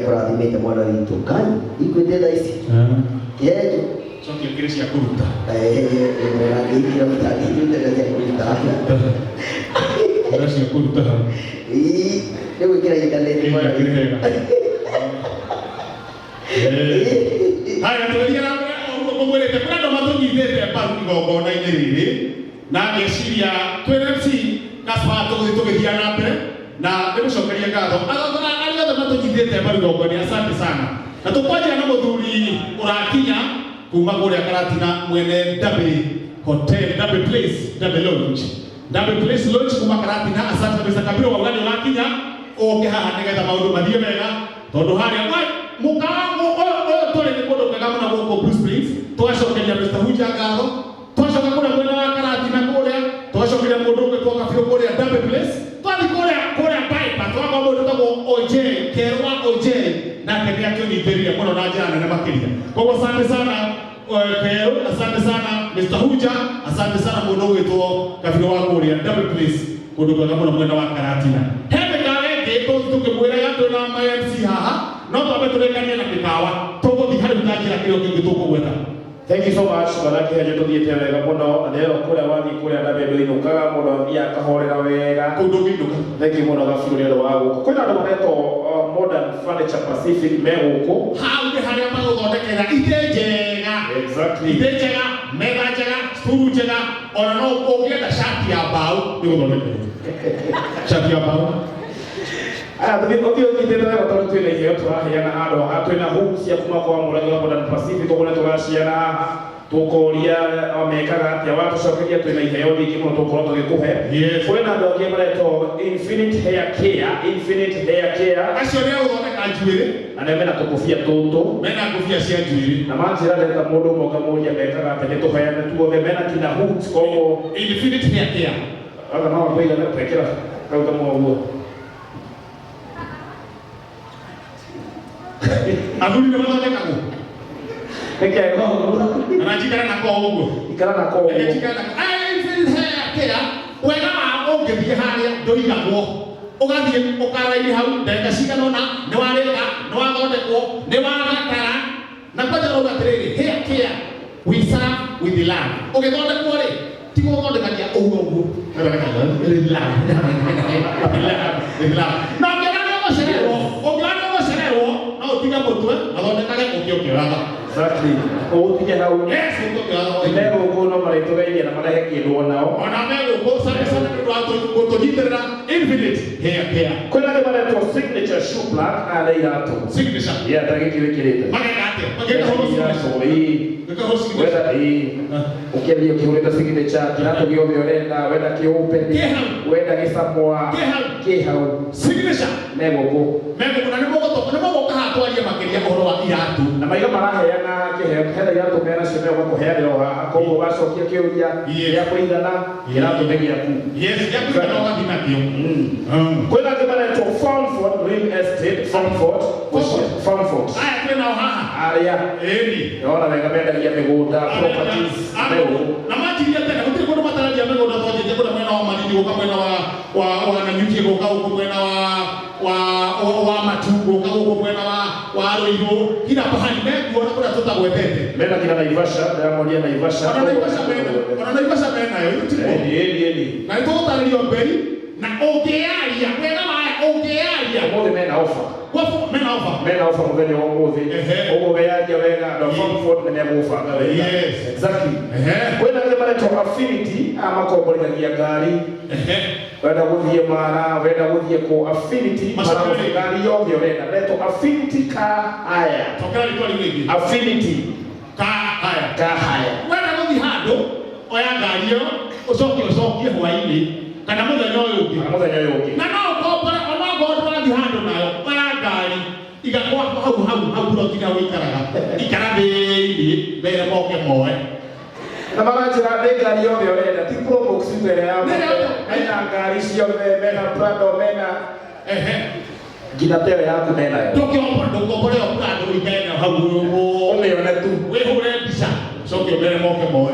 Akũrathimĩte mwana witũ. Ngai ikuĩte thaa ici. Kĩhenjo. Cokia kĩrĩ cia kũruta. Ũtangĩikĩra ũtangĩruta cia kũruta. Kũrĩa cia kũruta hau. Ĩĩ, nĩ gwĩkĩra intaneti mwana Kĩrĩ witũ. hega. Haya, tũgĩthiĩ na mbere o ũguo ngũmwĩrĩte, kũrĩ andũ matũnyitĩte mbaru igongona-inĩ rĩrĩ, na ngeciria twĩ MC Gaspar tũgũthiĩ tũgĩthiaga na mbere na ndĩmũcokerie ngatho. Arĩa othe matũnyitĩte mbaru igongona, asante sana. Na tũkwanjia na mũthuri ũrakinya kuma kũrĩa Karatina, mwene Derby Hotel, Derby Place, Derby Lounge. Derby Place Lounge kuma Karatina, asante kabisa. Kabiro wauga nĩ ũrakinya, ũke haha nĩgetha maũndũ mathiĩ wega, tondũ harĩa mũkawa ũyũ tũrĩ nĩ kũndũ kwega mũno gũkũ Blue Springs. Tũgacokeria Mr. Huja ngatho, twacoka kũrĩa mwena wa Karatina kũrĩa, tũgacokeria mũndũ ũgwĩtwo Kabirũ kũrĩa Derby Place, twathiĩ kũrĩa Piper twakora mũndũ ũtagwo OJ Kerwa OJ, nake nĩ akĩũnyitĩrĩire mũno na njĩra nene makĩria. Koguo asante sana Kerũ, asante sana Mr. Huja, asante sana mũndũ ũgwĩtwo Kabirũ wa kũrĩa Derby Place, kũndũ kwega mũno mwena wa Karatina. He mĩkawa ĩngĩ tũgũthiĩ tũkĩmwĩraga twĩna ma MC haha, no twambe tũrĩkanie na mĩkawa, tũgũthiĩ harĩ ta njĩra kĩrĩa kĩngĩ tũkũgweta. Thank you so much, Bwana Kĩhenjo, tũthiĩte wega mũno na ndĩrerwo kũrĩa wathiĩ kũrĩa na ndũinũkaga mũno, athiaga akahorera wega. Kũu ndũngĩinũka. Thank you mũno Gabiru nĩ ũndũ wa gũkũ. Kwĩna andũ maretwo Modern Furniture Pacific me gũkũ. Hau nĩ harĩa magũthondekera itĩ njega. Exactly. Itĩ njega, metha njega, sturu njega, ona no ũngĩenda cati ya mbaũ nĩ gũthondekerwo. Cati ya mbaũ. Aya tũthiĩ ũthiĩ ũnyitĩte wega tondũ twĩna iheo tũraheana handũ haha, twĩna hooks cia kuma kwa Mũrage wa Modern Pacific, koguo nĩ tũraciana haha tũkoria mekaga atĩa, watũcokeria twĩna iheo nyingĩ mũno tũgũkorwo tũgĩkũhe. Yes. Kwĩna andũ angĩ maretwo Infinite Hair Care, Infinite Hair Care. Acio nĩ a gũthondeka njuĩrĩ. Na nĩo mena tũkũbia tũtũ. Mena ngũbia cia njuĩrĩ. Na manjĩra ndeta mũndũ ũmwe ngamũria mekaga atĩa, nĩ tũheane tuothe, mena kinya hooks, koguo Infinite Hair Care. Anga no kũigana twekĩra kau kamwe ũguo. Athuri nĩ mathondekagwo. Nĩ kega ũguo. Na njikara nako ũguo. Ikara nako ũguo. Reke njikare nako. Aya Infinite Hair Care, wega wa ũngĩthiĩ harĩa ndũigagwo. Ũgathiĩ ũkaraini hau ndagĩka cigana ũna, nĩ warĩka, nĩ wathondekwo, nĩ wathakara. Na kwanja rauga atĩrĩrĩ, hair care we serve with love. Ũgĩthondekwo rĩ, ti gũthondekania ũguo ũguo. With love. With love. With love. Na ũngĩona nĩ ũgũcererwo, ũngĩona nĩ ũgũcererwo, no ũtige mũtwe, mathondekage ũkĩ ũkĩoyaga. Exactly. Ũgũtige hau. Yes, ũkĩ ũkĩoyaga. Me gũkũ no marĩtũgeithia na marehe kĩndũ onao. Ona me gũkũ, asante sana nĩ ũndũ wa gũtũnyitĩrĩra Infinite Hair Care. Kwĩna angĩ maretwo Signature Shoe Black, aya nĩ iratũ. Signature. Yeah, ta gĩkĩ wĩkĩrĩte. Mageka atĩa? Mageka hũrũ signature. Iratũ, ĩĩ. Mageka hũrũ signature. Wenda, ĩĩ. Ũkĩambia ũkĩhũrĩte signature, kĩratũ gĩothe ũrenda, wenda kĩopen, Kĩ hau. wenda gĩcamwa, Kĩ hau. kĩ hau. Signature. Me gũkũ. Me gũkũ na nĩ mũgũka haha twarie makĩria ũhoro wa iratũ. Na maiga maraheana kĩheo, hena iratũ menacio megũka kũheanĩra o haha, koguo wacokia kĩũria Yes. gĩa kũigana, kĩratũ nĩ gĩaku. Yes, gĩa kũigana ũgathiĩ nakĩo. Kwĩna angĩ maretwo Farmford Real Estate, Farmford, Farmford. Aya twĩ nao haha. Arĩa. Ĩni. Ndĩrona wega mendagia mĩgũnda, properties, me gũkũ. Na manjirie tene gũtirĩ kũndũ matarendia mĩgũnda, twanjĩtie kũrĩa mwena wa Malindi gũka mwena wa Nanyuki gũka gũkũ mwena wa Matu gũka gũkũ mwena wa Ruiru, kila pahali mekuo na kũrĩa tũtagwetete. Mena kinya Naivasha, ndĩramoria Naivasha. Ona Naivasha mena, ona Naivasha menayo, ithuĩ tikuo. Ĩni, ĩni, ĩni. Na nĩtũgũtarĩrio mbei na ũngĩaria wega waya ũngĩaria. Ũmũthĩ mena offer. Kwa mena offer. Mena offer mũthenya wa ũmũthĩ. Ũguo weyaria wega andũ a Farmford nĩ megũbanga wega. Yes. Exactly. Kwĩna angĩ maretwo Affinity, aya makomborithagia ngari. Wenda gũthiĩ Mara, wenda gũthiĩ kũ, Affinity Macokere. marakũhe ngari yothe ũrenda. Maretwo Affinity Car Hire. Cokera rĩtwa rĩu rĩngĩ. Affinity Car Hire. Car Hire. Wenda gũthiĩ handũ, oya ngari ĩyo, ũcoke ũcokie hwaĩ-inĩ kana mũthenya ũyũ ũngĩ. Kana mũthenya ũyũ ũngĩ. Na no ũkombore, ona okorwo ndũrathiĩ handũ nayo, oya ngari, iga gwaku hau hau hau plot-inĩ ũikaraga. Ikara thĩiniĩ, mbere moke moe. Na maranjĩra nĩ ngari yothe ũrenda, ti Probox tu ĩrĩa ya Nĩ ĩrĩa mena ngari ciothe, mena Prado, mena Ehe. nginya ta ĩyo yaku menayo. Ndũkĩombore, ndũkombore ĩyo Prado ũikare nayo hau Ũmĩone tu. Wĩhũre mbica, ũcoke ũmere moke moe.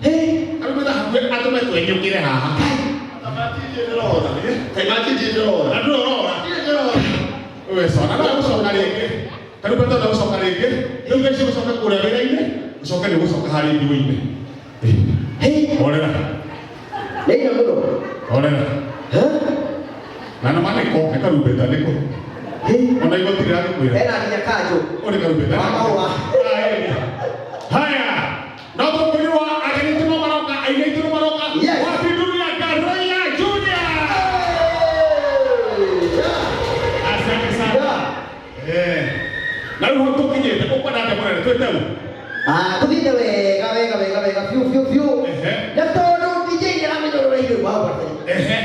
Hey. Karumbeta hakuhĩ atũme twenyũkĩre haha. Ndĩrora. Na ndũrora. We sona no gũcoka rĩngĩ. Karumbeta no gũcoka rĩngĩ. Rĩu thaa ici ũgũcoka kũrĩa wĩra-inĩ, ũcoke nĩ ũgũcoka harĩa ithuĩ-inĩ. Hey. Horera. Nĩ ina mũno. Horera. Ha? Na nĩ ma nĩko, nĩ karumbeta nĩko. Hey. Ona igoti rĩragĩkwĩra. Hena nginya kanjũ. Ũrĩ karumbeta. Wa mahũa. Haya. No tũkwĩrwo ageni aitũ no maroka, aini aitũ no maroka. Yes. Wapinduria Karoya Junior. Hey. Asante sana. Yeah. Eh. Na rĩu hau tũkinyĩte ũkwenda atĩa mũnene twĩte ũ? Ah, tũthiĩte wega wega wega wega biũ biũ biũ. Ehe. Na tondũ DJ nĩ aramenya ũrĩa ũraigua hau kabere. Ehe.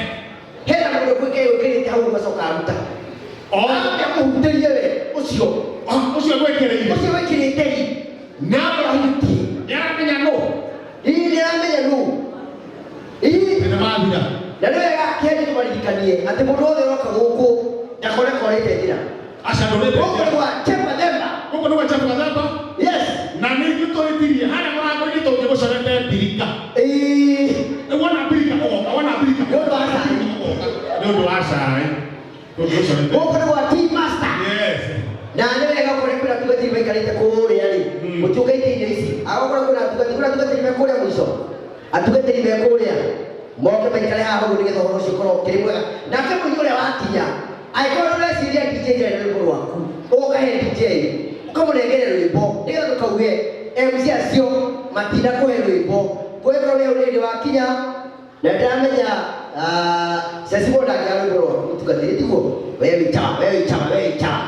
Hena mũndũ gwĩkĩrĩte hau ũgacoka aruta. O. Ambe amũhutĩrie we ũcio. Ah, ũcio gwĩkĩrĩire. Ũcio wĩkĩrĩte ri. Na Ahutie. nĩaramenya nũ? Ii nĩ aramenya nũ. Ii. Nĩ mathira. Na nĩ wega kĩeni tũmaririkanie atĩ mũndũ wothe ũroka gũkũ ndakore korĩte njĩra. Aca ndũrĩte. Gũkũ nĩ gwa Chemba Themba. Gũkũ nĩ gwa Chemba Themba. Yes. Na nĩ ithuĩ tũhĩtirie harĩa mũrango-inĩ tũngĩgũcorete mbirika. Ii. Rĩu wona mbirika ũgoka, wona mbirika Nĩ ũndũ wa cai. ũgoka. Nĩ ũndũ wa cai. Tũngĩgũcorete. Gũkũ nĩ gwa Team Master. Yes. Na nĩ wega ũkore kwĩna atungatĩri maikarĩte kũrĩa rĩ, mũtiũkaite irio ici. Agokorwo kwĩna atungatĩri, kwĩna atungatĩri me kũrĩa mũico. Atungatĩri me kũrĩa moke maikare haha ũguo nĩgetha ũhoro ũcio ũkorwo ũkĩrĩ mwega. Nake mũini ũrĩa wakinya, angĩkorwo nĩ ũreciria DJ ndarĩ na rwĩmbo rwaku, ũkahe DJ, ũkamũnengere rwĩmbo nĩgetha ndũkauge MC acio matinakũhe rwĩmbo. Kũngĩkorwo wĩ hau nĩ hĩndĩ wakinya, na ndĩramenya Cecimo ndangĩaga rwĩmbo rwaku mũtungatĩri, tiguo? We wĩ chawa, we wĩ chawa, we wĩ chawa.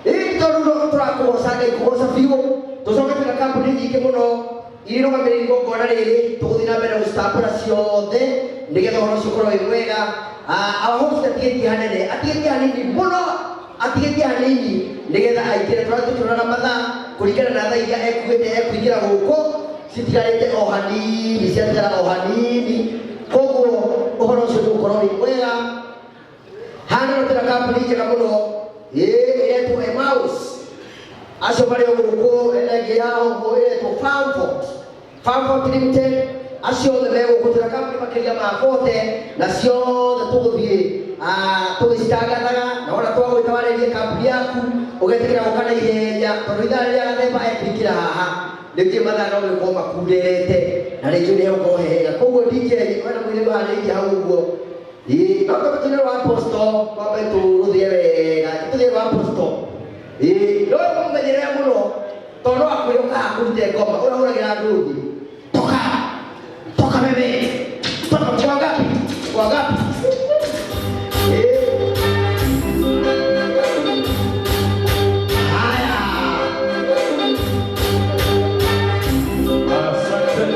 Ĩĩ tondũ no tũrakũgoca Ngai kũgoca biũ, tũcoke twĩna kambuni nyingĩ mũno irũgamĩrĩire igongona rĩrĩ, tũgũthiĩ na mbere gũcitambũra ciothe nĩgetha ũhoro ũcio ũkorwo wĩ mwega. Our host atigĩtie hanene, atigĩtie hanini mũno, atigĩtie hanini nĩgetha aingĩre. Tũrathiĩ tũkĩroraga mathaa kũringana na thaa iria ekuĩte ekũingĩra gũkũ, citigarĩte o hanini, ciatigara o hanini. Koguo ũhoro ũcio nĩ ũgũkorwo wĩ mwega. Haha no twĩna kambuni njega mũno ĩĩ ĩretwo Emmaus. Acio marĩ o gũkũ, ĩna ĩngĩ haha ũguo ĩretwo Farmfort. Farmfort Limited, acio othe me gũkũ. Twĩna kambuni makĩria ma 40 na ciothe tũgũthiĩ tũgĩcitangathaga, na wona twagwĩta warĩrie kambuni yaku ũgetĩkĩra gũka na ihenya, tondũ ithaa rĩrĩa Gathemba ekũingĩra haha rĩngĩ mathaa no gũkorwo makunderete na rĩngĩ nĩ hegũkorwo hehega. Koguo DJ wena mũirĩtu harĩirie hau ũguo. Ĩĩ no twambe tũine rwa Apostle, twambe tũrũthie wega, tũthie rwa Apostle. Ĩĩ no ũmũmenyerere mũno tondũ no akwĩre ũkaga kũrute ngoma ũrĩa ũhũragĩra andũ thĩ. Toka, toka wewe, toka. Kwa ngapi? Kwa ngapi? Ĩĩ. Haya. Asante.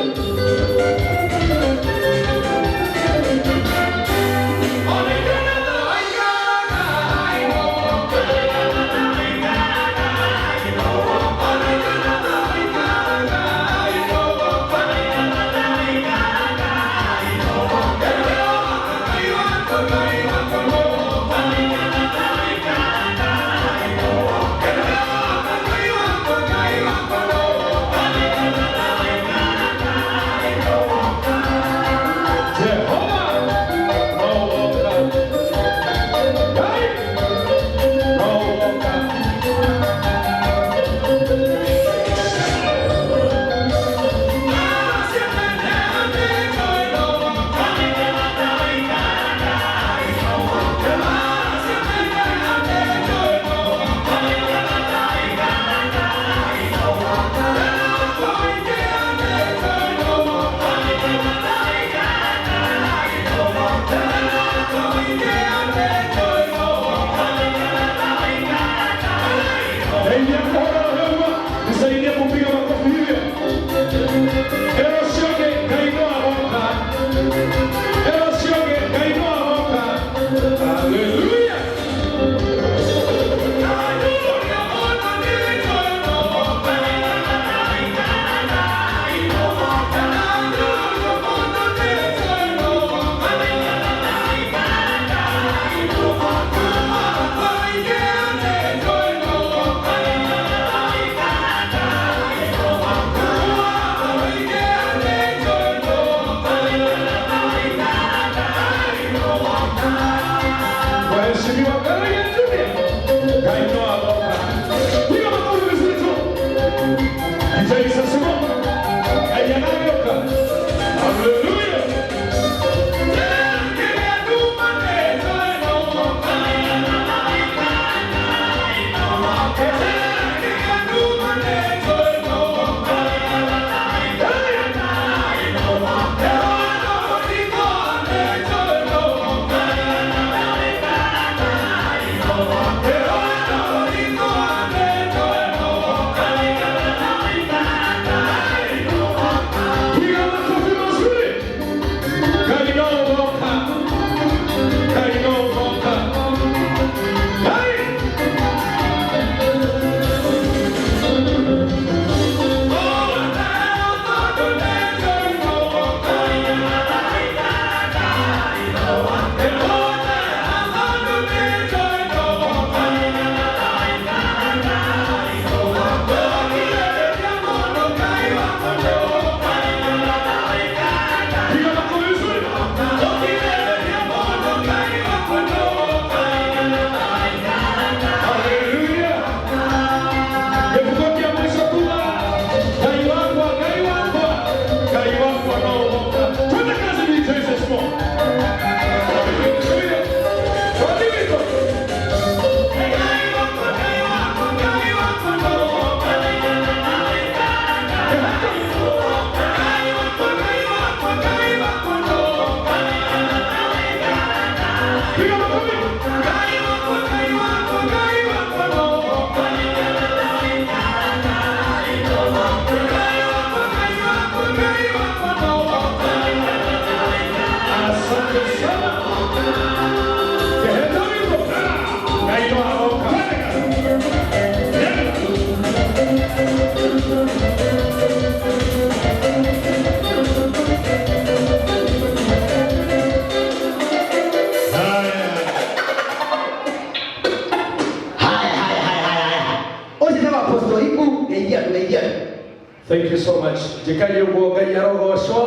Njĩkai ũguo Ngai arogocwo.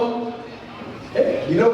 Ndinauga.